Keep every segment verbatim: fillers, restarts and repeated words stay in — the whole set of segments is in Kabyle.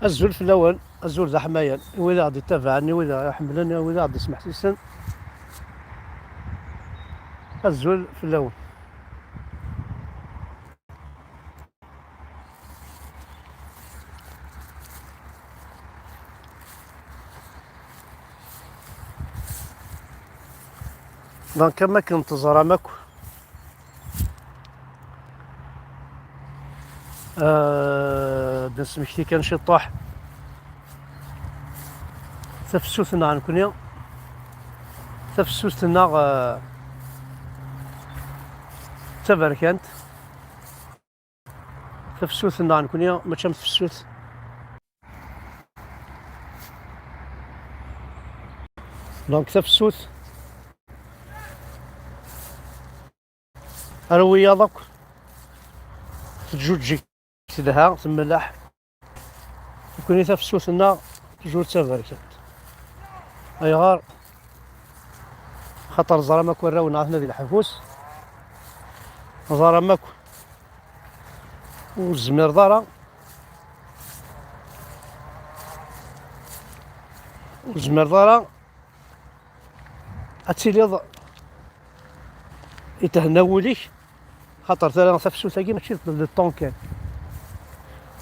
Azul fell-awen, azul d aḥmayan, i wid aɣ-d-ittabaɛen, i wid aɣ-iḥemmlen, i wid aɣ-d-ismeḥsisen. Azul fell-awen. Donc, am akken teẓram akk, euh, ad d-nesmekti kan ciṭuḥ tafsut-nneɣ nekni, tafsut-nneɣ, euh, d taberkant. Tafsut-nneɣ nekni mačči am tefsut. Donc tafsut, ar wiyaḍ akk, teǧǧuǧǧeg, telha, temlaḥ. Nekni tafsut-nneɣ tjur d taberkant. Ayɣer? Xaṭer ẓram akk arraw-nneɣ atna di leḥbus. Ẓram akk ur tezmireḍ ara, ur tezmireḍ ara ad tiliḍ ithenna wul-ik, xaṭer tala tafsut-agi mačči d le temps kan.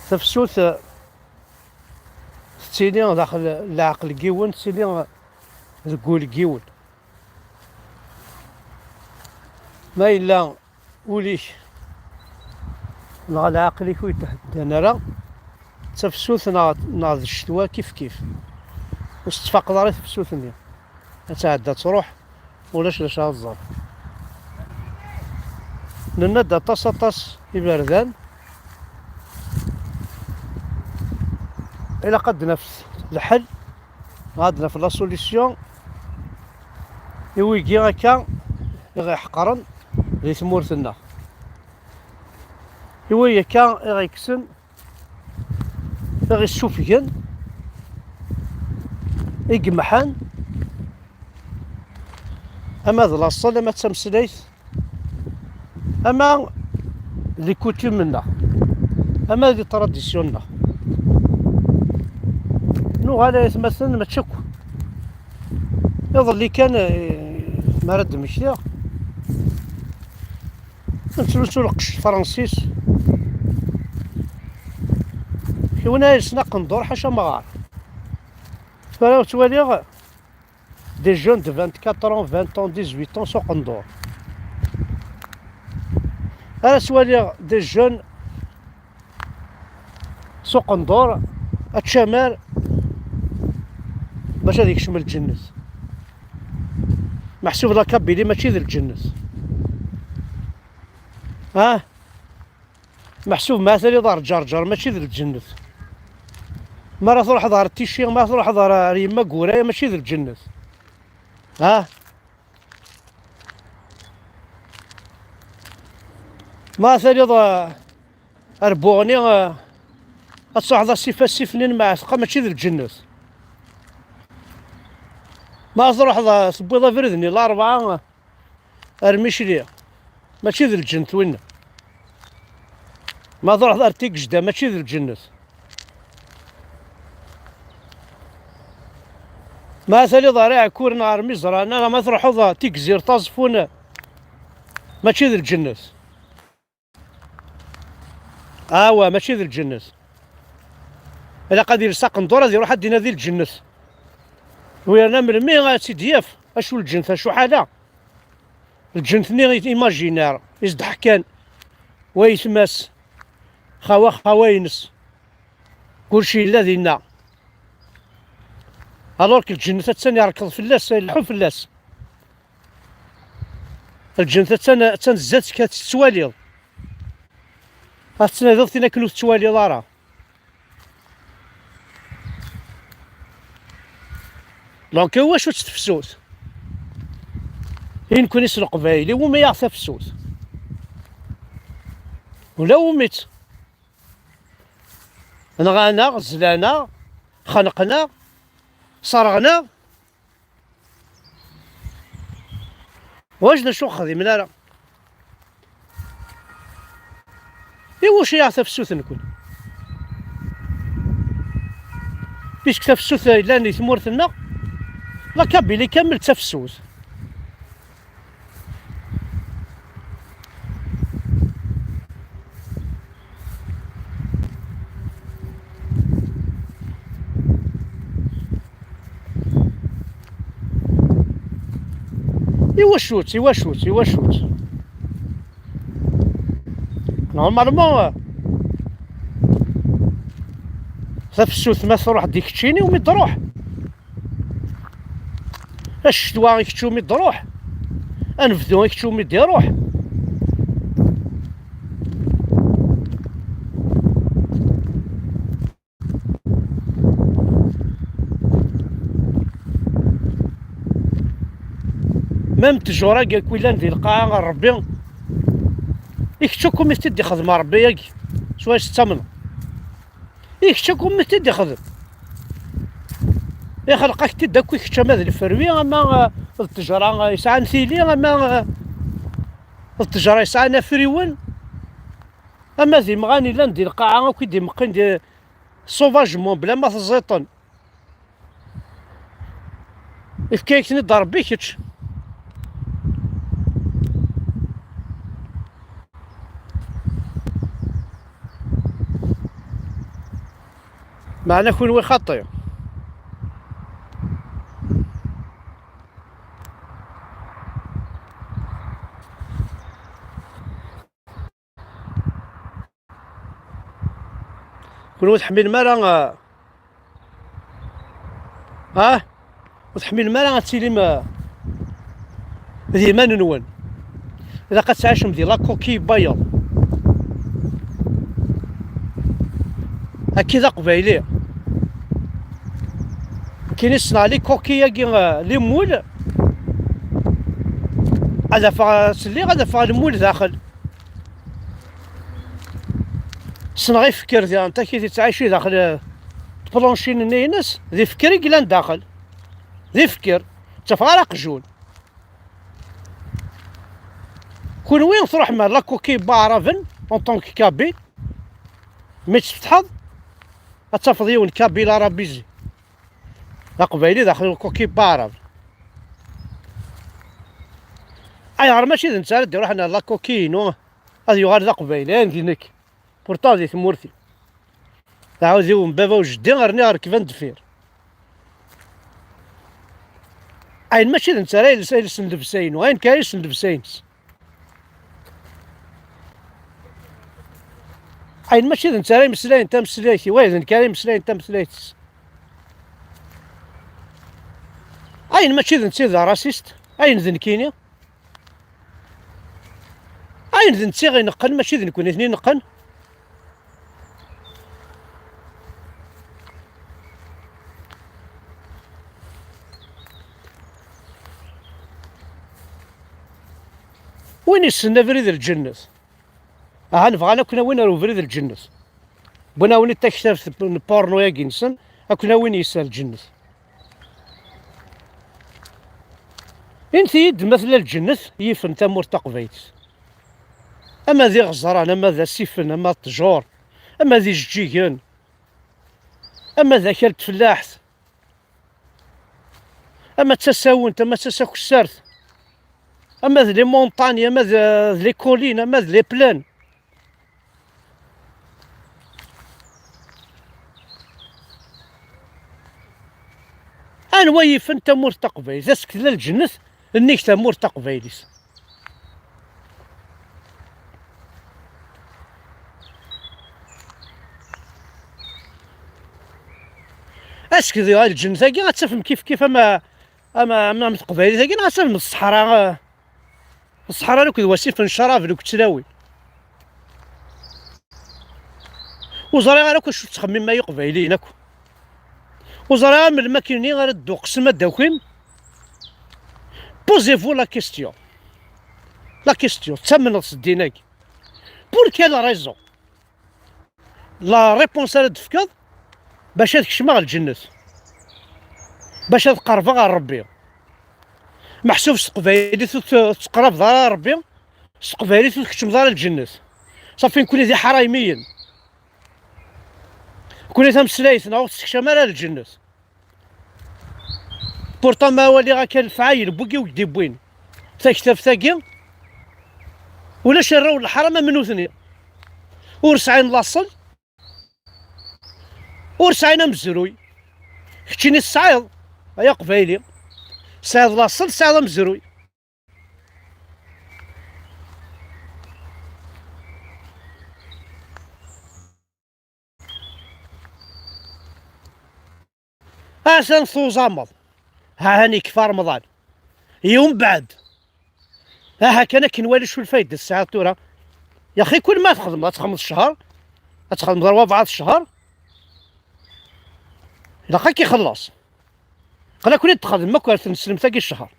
Tafsut, eh, tettili daxel leɛqel n yiwen, tettili deg wul n yiwen. Ma yella ul-ik neɣ leɛqel-ik ur yetheddan ara, d tafsut neɣ, neɣ d ccetwa kif kif. Ur s-tfaqeḍ ara i tefsut-nni. Ad tɛedda ad truḥ, ulac d acu ara tẓer. Nenna-d aṭas, aṭas iberdan. Ilaq ad d-naf lḥel, ad d-naf la solution i wigi akka i ɣ-iḥeqren di tmurt-nneɣ. I wigi akka i ɣ-ikksen, i ɣ-issufgen, i yemḥan, ama d laṣel, ama d tameslayt, ama d les coutumes-nneɣ, ama d les traditions-nneɣ. Nuɣal ay atmaten, mačči akk. Iḍelli kan, eh, mi ara d-mmektiɣ, nettlusu lqecc n Francis. Kewwin ay yelsen aqendur ḥaca amɣar. Tura ur ttwaliɣ des jeunes de vingt-quatre ans, vingt ans, dix-huit ans s uqendur. Ara ttwaliɣ des jeunes s uqendur, ad tcamar bac ad ikcem lǧennet. Meḥsub la Kabylie mačči d lǧennet. Ah? Meḥsub ma taliḍ ar Ǧerǧer mačči d lǧennet. Ma ara truḥeḍ ar Ticci, ma ara truḥeḍ ar, ar Yemma Guraya mačči d lǧennet. Ha? Ma taliḍ, ah, ar Buɣni, ah, ad truḥeḍ asif asif-nni n Mɛetqa mačči d lǧennet. Ma ara truḥeḍ, ah, tewwiḍ abrid-nni Larebɛa, ah, ar Micli, mačči d lǧennet winna. Ma truḥeḍ ar Tigejda, mačči d lǧennet. Ma taliḍ ar Iɛekkuren, ar Miẓrana, ma truḥeḍ ar Tigzirt, Aẓeffun, mačči d lǧennet. Awa, mačči d lǧennet. Ilaq ad yels aqendur, ad iruḥ ad d-inadi lǧennet. Yerna melmi ad tt-id-yaf? Acu lǧennet, acu ḥala? Lǧennet-nni imaginaire, i s-d-ḥkan wayetma-s, xawa, xawa-ines. Kulci yella dinna. Alors que lǧennet attan irekkeḍ fell-as, ileḥḥu fell-as. Lǧennet attan, attan zdat-k, ad tettwaliḍ. Ad tettnadiḍ tin akken ur tettwaliḍ ara. Donc, iwacu-tt tefsut? I nekkni s Leqbayel, iwumi-yaɣ tafsut? Ula wumi-tt? Nɣan-aɣ, zlan-aɣ, xenqen-aɣ, serɣen-aɣ. Ulac d acu ur xdimen ara. Iwacu-yaɣ tafsut-nkun? Puisque tafsut yellan di tmurt-nneɣ, la Kabylie kamel d tafsut. Iwacu-tt, iwacu-tt, iwacu-tt? Normalement, tafsut ma truḥ-d i keččini umi d-truḥ. Ccetwa i kečč umi d-truḥ. Anebdu i kečč umi d-iruḥ. Même ttjur-agi akk yellan di lqaɛa n Ṛebbi, i kečč akk umi t-id-ixdem Ṛebbi-agi, s wayes tettamneḍ. I kečč akk umi t-id-ixdem. Ixleq-ak-t-id akk i kečč, ama d lferwi, ama, eh, d ttejra, eh, yesɛan tili, ama, eh, d ttejra yesɛan afriwen, ama d imɣan yellan di lqaɛa akk i d-imeqqin di, sauvagement, bla ma teẓẓiṭen. Ifka-yak-ten-id Ṛebbi kečč. Meɛna kunwi xaṭi. Kunwi ur tḥemmilem ara, ah, ah? Ur tḥemmilem ara ad tilim, ah, d iman-nwen. Ilaq ad tɛicem di la coquille n wayeḍ. Akka d aqbayli. Kini ssneɣ les coquilles-agi, ah, les moules. Ad afeɣ, sliɣ ad afeɣ lmul daxel. Ssneɣ ifker diɣen, takit yettɛici daxel, eh, tplanchine-nni-ines, d ifker i yellan daxel. D ifker. Ttafeɣ ara aqjun. Kunwi truḥem ar la coquille n waɛraben, en tant que kabyle. Mi tt-tfetḥeḍ, ad tafeḍ yiwen kabyle arabizi. D aqbayli daxel la coquille n waɛrab. Ayɣer mačči d netta ara d-iruḥen ar la coquille-inu? Ad yuɣal d aqbayli, ayen di nekk. Pourtant di tmurt-iw. D aɛudiw n baba u jeddi, rniɣ rekban deffir. Ayen mačči d netta ara yels-, yelsen llebsa-inu, ayen kan yelsen llebsa-ines. Ayen mačči d netta ara imeslayen tameslayt-iw, ay d nekk ara imeslayen tameslayt-is. Ayen mačči d netta i d arasist, ayen d nekkini. Ayen d netta i ɣ-ineqqen, mačči d nekkni i ten-ineqqen. Win yessen abrid n lǧennet, aha, nebɣa ad ken-awin ar ubrid n lǧennet. Wwin-awen-id taktabt n porno-agi-nsen, ad ken-awin yes ar lǧennet. Init-iyi-d ma tella lǧennet yifen tamurt taqbaylit. Ama d iɣeẓran, ama d asifen, ama d ttjur, ama d ijeǧǧigen, ama d akal n tfellaḥt, ama d tasawent, ama d tasakessart, ama d les montagnes, ama d, d les collines, ama d les plaines. Anwa yifen tamurt taqbaylit? Ask tella lǧennet, nnig tamurt taqbaylit. Ask d lǧennet-agi ad tafem kif kif ama, ama, ama, ama teqbaylit-agi, neɣ ad tafem d ṣṣeḥra, eh, ṣṣeḥra akk d wasif n ccrab akked tlawin. Ur ẓriɣ ara akk acu ttxemmimen ay iqbayliyen akk. Ur ẓriɣ ara melmi akkenni ara d-tuqsem ad d-takim. Posez-vous la question. La question, ttamneḍ s ddin-agi? Pour quelle raison? La réponse ara d-tefkeḍ bac ad kecmeɣ lǧennet, bac ad qerbeɣ ɣer Rebbi. Meḥsub s teqbaylit ur t-, ur tettqrabeḍ ara ɣer Rebbi, s teqbaylit ur tkeččmeḍ ara lǧennet. Ṣafi, nekkni d iḥraymiyen. Kuni tameslayt neɣ ur tessekcam ara lǧennet. Pourtant ma waliɣ akka lefɛayel n wigi ur k-d-iwwin taktabt-agi, ulac arraw n leḥram am nutni. Ur sɛin laṣel, ur sɛin amezruy. Keččini tesɛiḍ, ay aqbayli, tesɛiḍ laṣel, tesɛiḍ amezruy. Atan tuẓameḍ. Ha han ikfa Remḍan. Yumbeɛd. Aha kan akken wali acu lfayda tesɛiḍ tura. Yaxi kul ma txedmeḍ, ad txedmeḍ ccher, ad txedmeḍ rwabeɛ ccher, ilaq ad k-ixelleṣ. Aql-aken i d-txedmem akk ar tneslemt-agi ccher.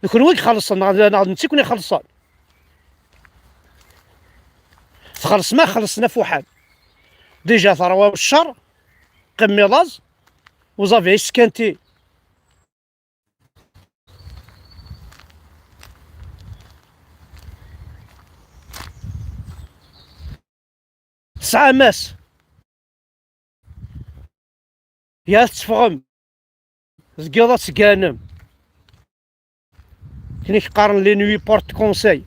D kenwi i ixellṣen neɣ, neɣ d netta i ken-ixellṣen? Txellṣem, ma xellṣen afuḥan. Déjà terwa ccher, qqimmi laẓ, vous avez esquinté. Tesɛam ass. Ya tetteffɣem, deg yiḍ ad tegganem. Akken i k-qqaren les nuits porte conseil.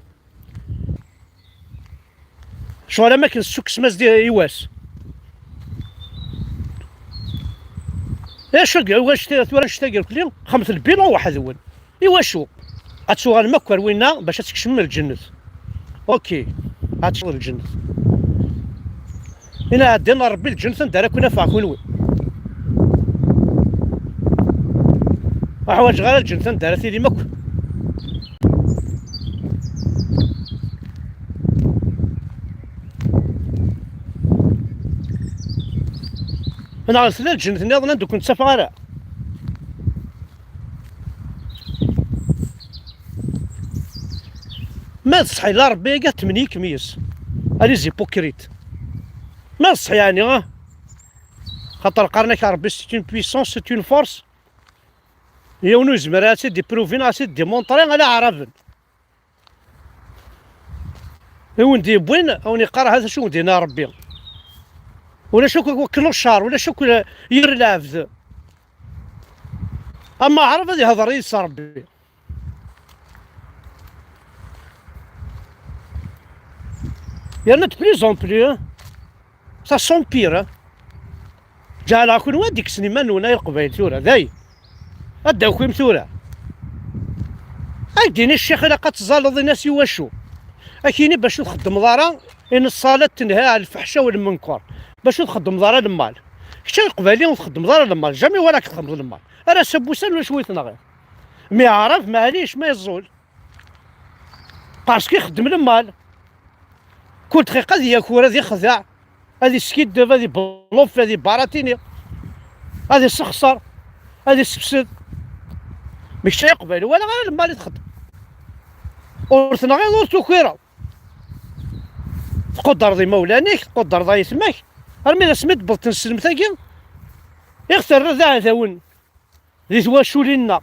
Ccɣel am akken tessukkes-as-d i wass. Acu agi, tura annect-agi irkelli, xemt lbilan weḥd-wen. Iwacu? Ad tuɣalem akk ar winna bac ad tkecmem lǧennet. Ok, ad teččeḍ lǧennet. Ina ɛeddi n Ṛebbi lǧennet anda ara ken-afeɣ kunwi. Ur ḥwaǧeɣ ara lǧennet anda ara tilim akk. Neɣ tella lǧennet nniḍen anda ur ken-ttafeɣ ara? Ma d ṣṣeḥ yella Ṛebbi-agi ad temneyykem yes. A les hypocrites. Ma d ṣṣeḥ yeɛni, ah? Xaṭer qqaren-ak Ṛebbi c'est une puissance, c'est une force. Yiwen ur yezmir ad tt-id-ipruvi neɣ ad tt-id-dimuntri ala Aɛraben. I wen-d-yewwin, a wen-iqqar, "Ha-t acu wen-d-yenna Ṛebbi." Ulac akk wakluc ccer, ulac akk yir lɛebd. Ama Aɛrab ad ihder yid-s Ṛebbi. Yerna de plus en plus, hein, ça s'empire, hein. Ǧeɛleɣ kunwi ad d-ikksen iman-nwen ay Leqbayel tura, day. Ad d-takim tura. Ad k-d-yini ccix ilaq ad teẓẓaleḍ, in-as i wacu. Ad k-yini bac ur txeddmeḍ ara, in ṣṣalat tenha ɛan lfeḥca u lmenker. Bac ur txeddmeḍ ara lmal. Kečč ay Leqbayli ur txeddmeḍ ara lmal, jamais wala k-txedmeḍ lmal. Ar ass-a n wussan ulac wi tenɣiḍ. Mi Aɛrab, maɛlic, ma yeẓẓul. Parce que ixeddem lmal. Kul dqiqa ad yaker, ad ixdeɛ, ad iskiddeb, ad iblufi, ad ibaratini, ad issexṣer, ad issefsed. Mi kečč ay Aqbayli, wala ara lmal i txeddem. Ur tenɣiḍ, ur tukireḍ. Tqudreḍ imawlan-ik, tqudreḍ ayetma-k, armi d asmi d-tewweḍ tneslemt-agi, i ɣ-terra d aɛdawen di twaculin-nneɣ,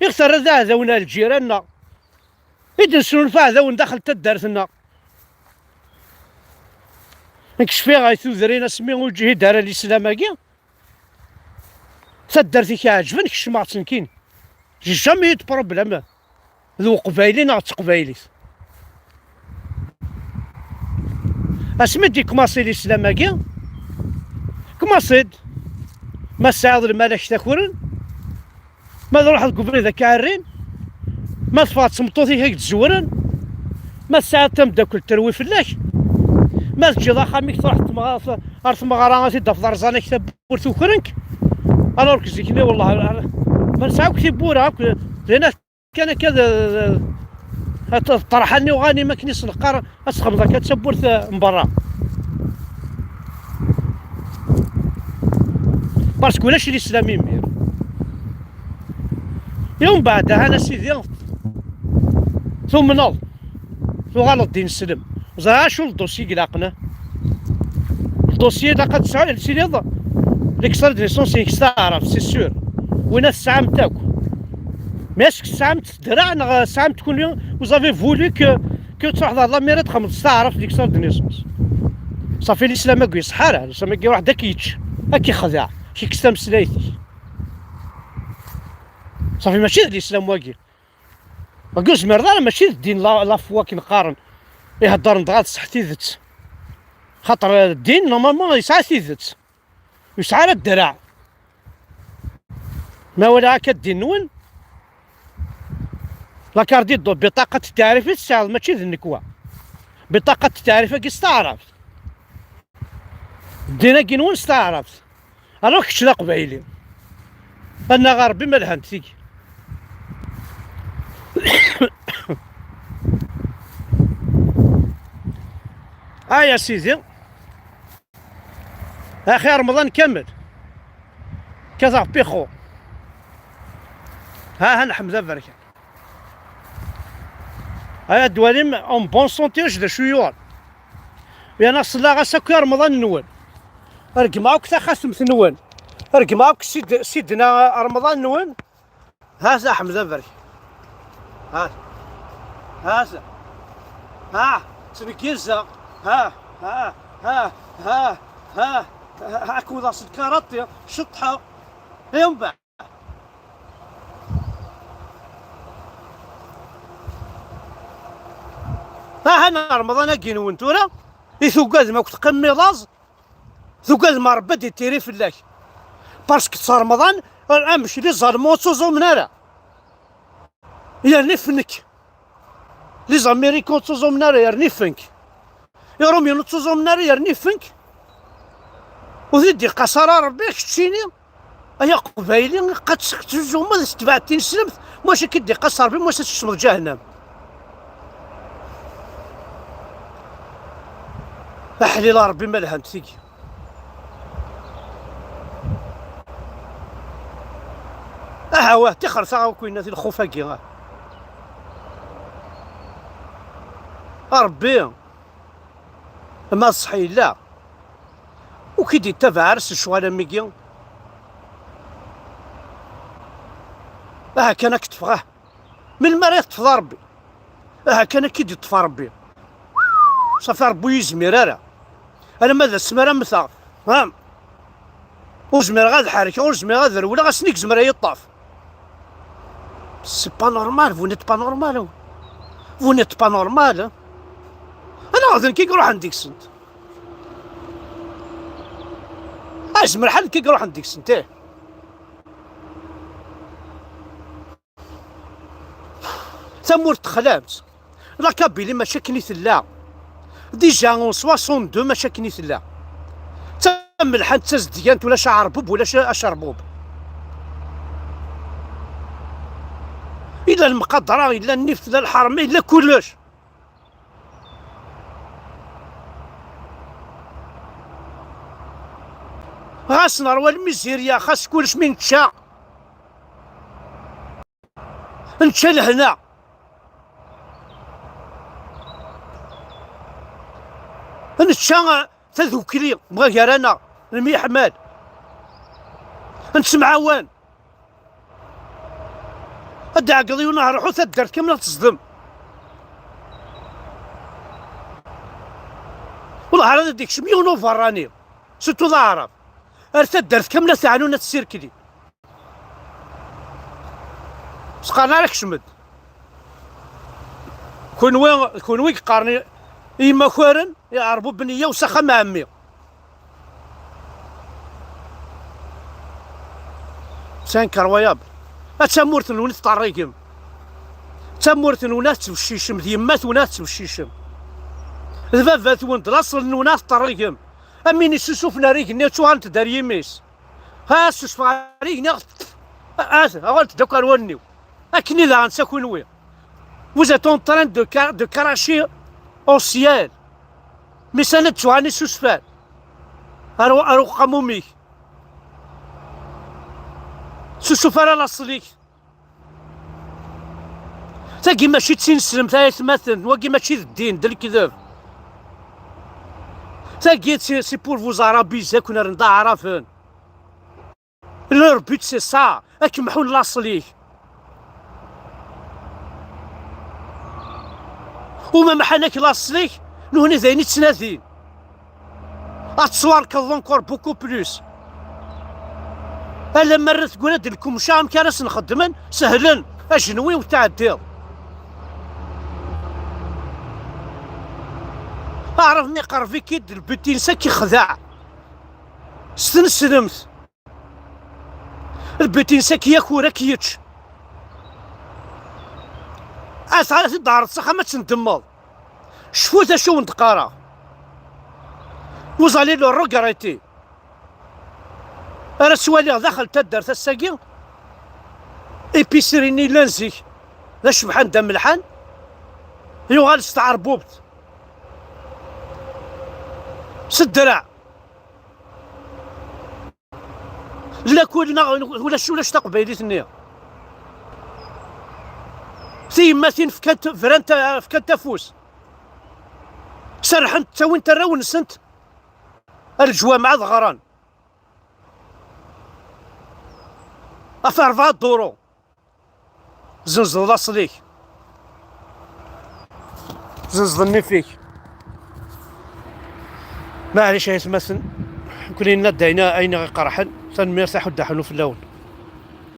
i ɣ-terra d aɛdawen ar lǧiran-nneɣ, i d-nesnulfa aɛdawen daxel n taddart-nneɣ. Nekk cfiɣ ay tudrin asmi ur ǧhid ara lislam-agi, taddart-ik iɛeǧben, kecmeɣ-tt nekkin. J'ai jamais eu de problème d uqbayli neɣ d teqbaylit. Asmi d-ikmaṣi lislam-agi, kmaṣi-d. Ma tesɛiḍ lmal ad k-t-akren, ma truḥeḍ deg ubrid ad k-ɛerrin, ma teffɣeḍ d tmeṭṭut-ik ad k-d-zewren, ma tesɛiḍ tameddakelt terwi fell-ak, ma teǧǧiḍ axxam-ik truḥeḍ tmeɣ-, ar tmeɣra ad t-id-tafeḍ rẓan-ak tawwurt ukren-k. Alors que zik-nni, wellah, ma nesɛa akk tiwwura, akk d ayen kan akka d, d, d, d ṭṭerḥa-nni uɣanim akken i s-neqqar, ad txedmeḍ akka d tawwurt, eh, n berra. Parce que ulac lislam imir. I umbeɛd, ahan a sidi, tumneḍ, tuɣaleḍ d ineslem. Ẓriɣ acu n ldossier i ilaqen. Ldossier ilaq ad tesɛu, ad tiliḍ l'extrait de naissance-inek s taɛrabt, c'est sûr. Winna tesɛam-t akk. Mais est-ce que tesɛam-t s ddreɛ neɣ tesɛam-t kunwi, vous avez voulu que, que truḥeḍ ɣer la mairie ad txedmeḍ s taɛrabt l'extrait de naissance? Safi, lislam-agi ur iṣeḥḥa ara, lislam-agi iruḥ-d ad k-yečč. Ad k-ixdeɛ, ad k-ikkes tameslayt-ik. Safi, mačči d lislam wagi. Wagi ur zmireḍ ara, mačči d ddin la, la foi akken qqaren. Iheddren dɣa d ṣṣeḥ tidet. Xaṭer, eh, ddin, normalement, yesɛa tidet. Ur yesɛi ara ddreɛ. Ma wala akka ddin-nwen, la carte d'identité, biṭaqa n ttaɛrif i tesɛiḍ, mačči d nnekwa. Biṭaqa n ttaɛrif-agi s taɛrabt. Ddin-agi-nwen s taɛrabt. Alors kečč d aqbayli. Annaɣ a Ṛebbi ma lhant tigi. Ay a Sidi. Axi Remḍan kamel. Kkateɣ pixu. Ha ha, nḥemd aberkan. Ay ad twalim en bonne santé d acu yuɣen. Yerna ṣelleɣ-as akk i Remḍan-nwen. Regmeɣ akk taxatemt-nwen. Regmeɣ akk sid-, sidna Remḍan-nwen. Ha-t Aḥmed aberkan. Ha-t. Ha-t. Ha, ttneggizeɣ. Ha, ha, ha, ha, ha, ha, ha, akked aṣ lkaraṭi, ceṭṭḥeɣ. Iwbeɛ. Aha, n Remḍan-agi-nwen tura, i tugadem akk teqqimem i laẓ, tugadem Ṛebbi ad d-ittiri fell-ak. Parce que s Remḍan, amek les Allemands ur ttuẓumen ara. Yerna ifen-k. Les Américains ur ttuẓumen ara, yerna ifen-k. Iṛumyen ur ttuẓumen ara, yerna ifen-k. Ur t-id-iqqas ara Ṛebbi, keččini, ay aqbayli, iqqas-d seg tzuzumeḍ, tetbeɛ tineslemt, maca k-id-iqqas Ṛebbi, maca tesmeḍ ǧahennam. Aḥlil a Ṛebbi ma lhant tigi. Aha wah, tixret akk winna di lxuf-agi, ah. A Ṛebbi, ma ṣṣeḥ yella, ur k-id-ittabaɛ ara s lecɣal am wigi. Aha kan ad k-ṭṭfeɣ, ah. Melmi ara yi-teṭṭfeḍ a Ṛebbi? Aha kan ad k-id-iṭṭef a Ṛebbi. Safi, Ṛebbi ur yizmir ara. Alamma d asmi ara mmteɣ, ha? Ur zmireɣ ad ḥerkeɣ, ur zmireɣ ad rewleɣ, ass-nni i yezmer ad yi-ṭṭef. C'est pas normal, vous n'êtes pas normal. Vous n'êtes pas normal, hein? Anaɣ d nekk i iruḥen deg-sent. Ah, yezmer lḥal nekk i iruḥen deg-sent, ih. Tamurt texlamt. La Kabylie mačči akken i tella. Déjà en soixante-deux mačči akken i tella. D tamelḥant, d tazedyant, ulac aɛerbub, ulac acerbub. Yella lemqadra, yella nnift, yella lḥerma, yella kullec. Ɣas nerwa lmizirya, xas kullec mi nečča. Nečča lehna. Nečča tadukli, mɣa gar-aneɣ, nemyeḥmal. Nettemɛawan. Ad d-ɛeggeḍ yiwen aherḥu, taddart kamel ad teẓdem. Wellah ara ad d-ikcem yiwen uberrani, surtout d aɛrab. Ar taddart kamel ad teɛnun, ad tsirkli. Sqaren ara kecm-d. Kunwi, kunwi yeqqaren i, i yimakaren, iɛerbuben iyyaw s axxam ɛemmi. C'est incroyable. A tamurt-nwen i teṭṭerrigem. D tamurt-nwen ad tettbeccicem, d yemma-twen ad tettbeccicem. D baba-twen, d laṣel-nwen ad teṭṭerrigem. Am win issusufen ar igenni, ttuɣalent-d ar yimi-s. Ha, susef ar igenni, ha, ha, uɣalent-d akk ar wallen-iw. Akken i daɣen sa kunwi. Vous êtes en train de ca-, de cracher au ciel. Mi sana d tuɣalin susfan. Ar, ar uqamum-ik. Susuf ara laṣel-ik. Tagi mačči d tineslemt ay atmaten, wagi mačči d ddin, d lekdeb. Tagi c'est, c'est pour vous arabiser, ad ken-rren d aɛraben. Leur but c'est ça, ad kem-ḥun laṣel-ik. Uma mḥan-ak laṣel-ik, nuhni d ayen i ttnadin. Ad tettwarkeḍ encore beaucoup plus. Alamma ara teggra-d lkumca, amek ara sen-xeddmen? Sehlen, ajenwi u tɛeddiḍ. Aɛrab mi iqerreb-ik-id, lbutin-s ad k-ixdeɛ s tneslemt. Lbutin-s ad k-yaker, ad k-yečč. Asɛa ad t-id-tɛerḍeḍ s axxam ad tendemmeḍ. Cfu d acu wen-d-qqareɣ. Vous allez le regretter. Ara swaliɣ daxel taddart ass-agi, ipisrin-nni llan zik d acebḥan d amelḥan, yuɣal s tɛerbubt, s ddreɛ. Lakul neɣ ulac, ulac taqbaylit-nni. Tiyemmatin fkant, brant, fkant afus. Serrḥent, ttawint arraw-nsent ar leǧwameɛ ad ɣran. Ɣef rebɛa duru. Zzenzeḍ laṣel-ik. Zzenzeḍ nnif-ik. Maɛlic ay atmaten, nekkni nenna-d ayen, ayen i ɣ-iqerḥen. Tanemmirt, aḥuddu aḥunnu fell-awen.